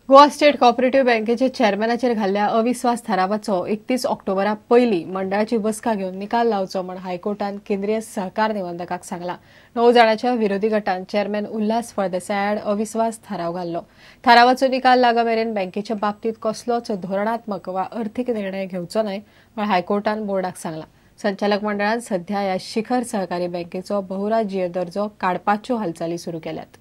Goa state cooperative बँकेचे चेअरमॅनाचेर घाल्ल्या अविस्वास थारावाचो 31 ऑक्टोबरा पयलीं मंडळाची बसका घेवन निकाल लावचो म्हण हायकोर्टान केंद्रीय सहकार निबंधकाक सांगला. 9 जाणांच्या विरोधी गटान चेअरमॅन उल्हास फळदेसाय आड अविस्वास थाराव घाल्लो. थारावाचो निकाल लागा मेरेन बँकेच्या बाबतींत कसलोच धोरणात्मक वा अर्थीक निर्णय घेवचो न्हय म्हण हायकोर्टान बोर्डाक सांगला. संचालक मंडळान सध्या ह्या शिखर सहकारी बँकेचो बहुराज्यीय दर्जो काडपाच्यो हालचाली सुरू केल्यात.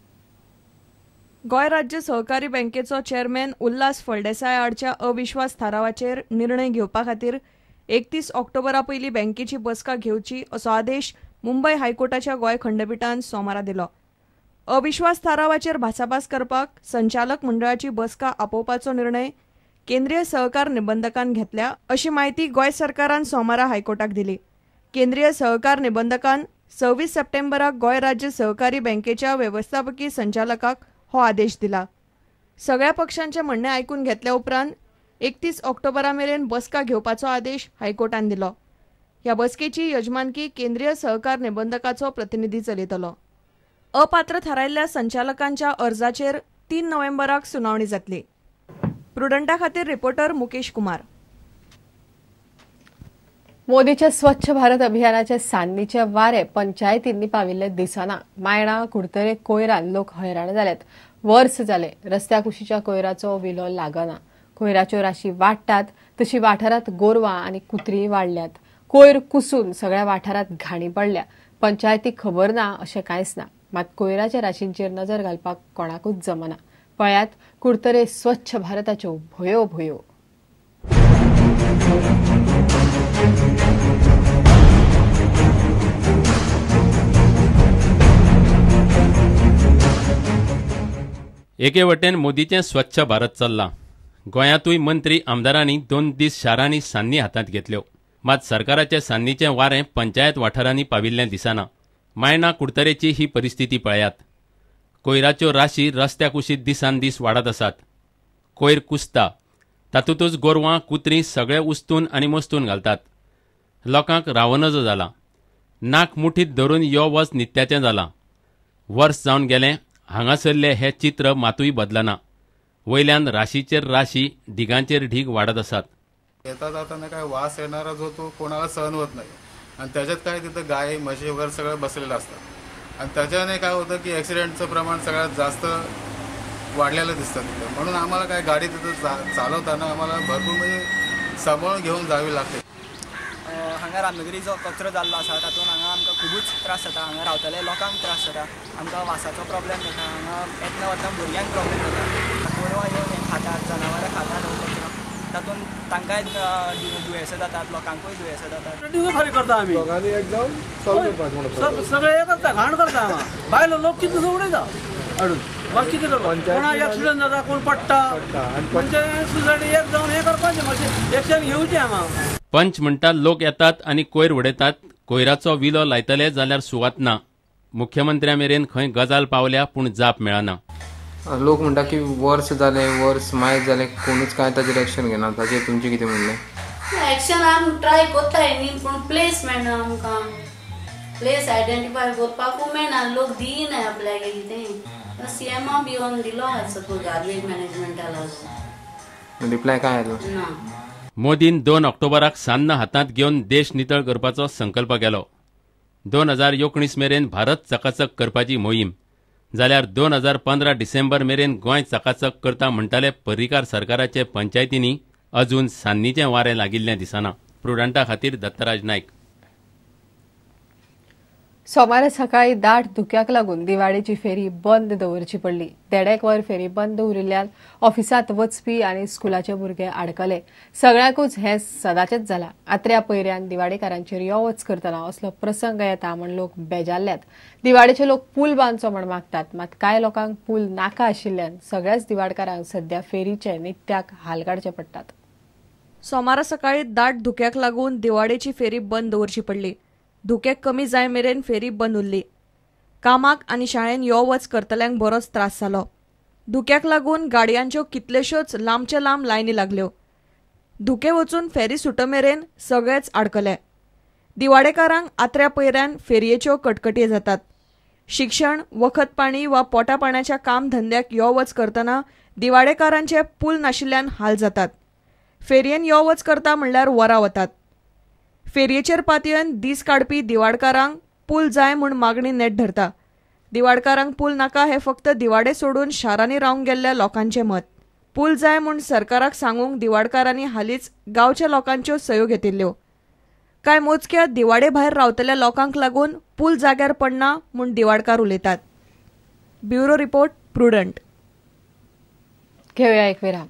गोंय राज्य सहकारी बँकेचो चेअरमॅन उल्हास फळदेसाय आडच्या अविश्वास थारावाचेर निर्णय घेवपा खातीर 31 ऑक्टोबरा पयलीं बँकेची बसका घेवची असो आदेश मुंबय हायकोर्टाच्या गोंय खंडपिठान सोमारा दिलो. अविश्वास थारावाचेर भासाभास करपाक संचालक मंडळाची बसका आपोवपाचो निर्णय केंद्रीय सहकार निबंधकान घेतल्या अशी म्हायती गोंय सरकारान सोमारा हायकोर्टाक दिली. केंद्रीय सहकार निबंधकान 26 सप्टेंबराक गोंय राज्य सहकारी बँकेच्या वेवस्थापकी संचालकाक हो आदेश दिला. सगळ्या पक्षांचे म्हणणें आयकून घेतल्या उपरांत 31 ऑक्टोबरा मेरेन बसका घेवपाचो आदेश हायकोर्टान दिलो. ह्या बसकेची यजमानकी केंद्रीय सहकार निबंधकाचो प्रतिनिधी चलयतलो. अपात्र थारायल्ल्या संचालकांच्या अर्जाचेर 3 नोव्हेंबराक सुनावणी जातली. प्रुडंटा खातीर रिपोर्टर मुकेश कुमार. मोदीच्या स्वच्छ भारत अभियानाचे सान्नीचे वारे पंचायतींनी पाविल्ले दिसना. मायणा कुडतरे कोयरान लोक हैराण जाल्यात. वर्स जाले रस्त्या कुशीच्या कोयराचो विलो लागना. कोयराच्यो राशी वाडटात तशी वाठारांत गोरवां आनी कुत्री वाडल्यात. कोयर कुसून सगळ्या वाठारांत घाणी पडल्या. पंचायतीक खबर ना अशें कांयच ना. मात कोयराच्या राशींचेर नजर घालपाक कोणाकूच जमना. पळयात कुडतरे स्वच्छ भारताच्यो भोयो भोयो. एके वटेन मोदीचें स्वच्छ भारत चल्लां. गोंयांतूय मंत्री आमदारांनी 2 दीस शारांनी सान्नी हातांत घेतल्यो. मात सरकाराचे सान्नीचें वारें पंचायत वाठारांनी पाविल्लें दिसना. मायणा कुडतरेची ही परिस्थिती पळयात. कोयराच्यो राशी रस्त्या कुशीत दिसान दीस वाडत आसात. कोयर कुसता, तातूंतच गोरवां कुत्री सगळे उस्तून आनी मस्तून घालतात. लोकांक रावं नजो जालां. नाक मुठीत धरून यो वच नित्याचें जालां. वर्स जावन गेलें हांगासरलें हें चित्र मातूय बदलना. वयल्यान राशीचेर राशी, ढिगांचेर ढीग वाडत आसात. येता जाताना काय वास येणारा जो तो कोणाला सहन होत नाही आणि त्याच्यात काय तिथं गाय म्हशी वगैरे सगळं बसलेलं असतात आणि त्याच्याने काय होतं की ॲक्सिडेंटचं प्रमाण सगळ्यात जास्त वाढलेलं दिसतं तिथं. म्हणून आम्हाला काय गाडी तिथं चालवताना आम्हाला भरपूर म्हणजे सांभाळून घेऊन जावी लागते. हांगा रामनगरी जो कचरो जाल्लो आसा तातूंत हांगा आमकां खुबूच त्रास जाता. हांगा रावतले लोकांक त्रास जाता, आमकां वासाचो प्रॉब्लेम जाता, हांगा येतना वतना भुरग्यांक प्रॉब्लेम जाता. गोरवां येवन हें खातात, जनावरां खातात हो कचरो, तातूंत तांकांय दुयेंसां जातात, लोकांकूय दुयेंसां जातात. फारीक करता आमी सगळे हे करता, घाण करता हांगा. भायलो लोक कितें उडयता हाडून, बाकी कितें करता, कोणाक एक्सिडंट जाता, कोण पडटा, म्हणजे सुसायड एक जावन हें करपाचें, मातशें एक्शन घेवचें हांगा. पंच म्हणटा लोक येतात आनी कोयर उडयतात. कोयराचो विलो लायतले जाल्यार सुवात ना. मुख्यमंत्र्या मेरेन खंय गजाल पावल्या पूण जाप मेळना. लोक म्हणटा की वर्स जालें, वर्स मायज जालें, कोणूच कांय ताचेर एक्शन घेना. ताचेर तुमचें कितें म्हणणें? एक्शन आमी ट्राय कोत्ताय न्ही, पूण प्लेस मेळना आमकां. प्लेस आयडेंटिफाय करपाकूय मेळना, लोक दिनाय आपल्याक कितें. सीएमा बी येवन दिलो आसा गार्बेज मॅनेजमेंटा लागून. रिप्लाय काय आयलो ना. मोदीन 2 ऑक्टोबराक सान्न हातांत घेवन देश नितळ करपाचो संकल्प केलो. 2019 मेरेन भारत चकाचक करपाची मोहीम, जाल्यार 2015 डिसेंबर मेरेन गोंय चकाचक करता म्हणटाले पर्रीकार सरकाराचे पंचायतींनी अजून सान्नीचें वारें लागिल्लें दिसना. प्रुडंटा खातीर दत्तराज नायक. सोमारा सकाळी दाट धुक्याक लागून दिवाळेची फेरी बंद दवरची पडली. 1.5 वर फेरी बंद उरिल्ल्यान ऑफिसांत वचपी आनी स्कुलाचे भुरगे आडकले. सगळ्यांकूच हें सदांचेच जाला. आत्र्या पयऱ्यान दिवाडेकारांचेर यो वच करतना असलो प्रसंग येता म्हण लोक बेजारल्यात. दिवाडेचे लोक पूल बांदचो म्हण मागतात, मात कांय लोकांक पूल नाका आशिल्ल्यान सगळ्याच दिवाडकारांक सध्या फेरीचे नित्याक हाल काडचे पडटात. सोमारा सकाळी दाट धुक्याक लागून दिवाडेची फेरी बंद दवरची पडली. धुके कमी जाय मेरेन फेरी बंद उरली. कामाक आनी शाळेन यो वच करतल्यांक बरोच त्रास जालो. धुक्याक लागून गाडयांच्यो कितल्योश्योच लांबचे लांब लायनी लागल्यो. धुके वचून फेरी सुट मेरेन सगळेच आडकले. दिवाडेकारांक आत्र्या पयऱ्यान फेरयेच्यो कटकटी जातात. शिक्षण, वखद पाणी वा पोटा पाण्याच्या काम धंद्याक यो वच करतना दिवाडेकारांचे पूल नाशिल्ल्यान हाल जातात. फेरयेन यो वच करता म्हणल्यार वरां वतात. फेरयेचेर पातयेवन दीस काडपी दिवाडकारांक पूल जाय म्हूण मागणी नेट धरता. दिवाडकारांक पूल नाका हें फक्त दिवाडे सोडून शारांनी रावंक गेल्ल्या लोकांचें मत. पूल जाय म्हूण सरकाराक सांगूंक दिवाडकारांनी हालींच गांवच्या लोकांच्यो सयो घेतिल्ल्यो. कांय मोजक्या दिवाडे भायर रावतल्या लोकांक लागून पूल जाग्यार पडना म्हूण दिवाडकार उलयतात. Bureau report, Prudent. घेवया एक विराम.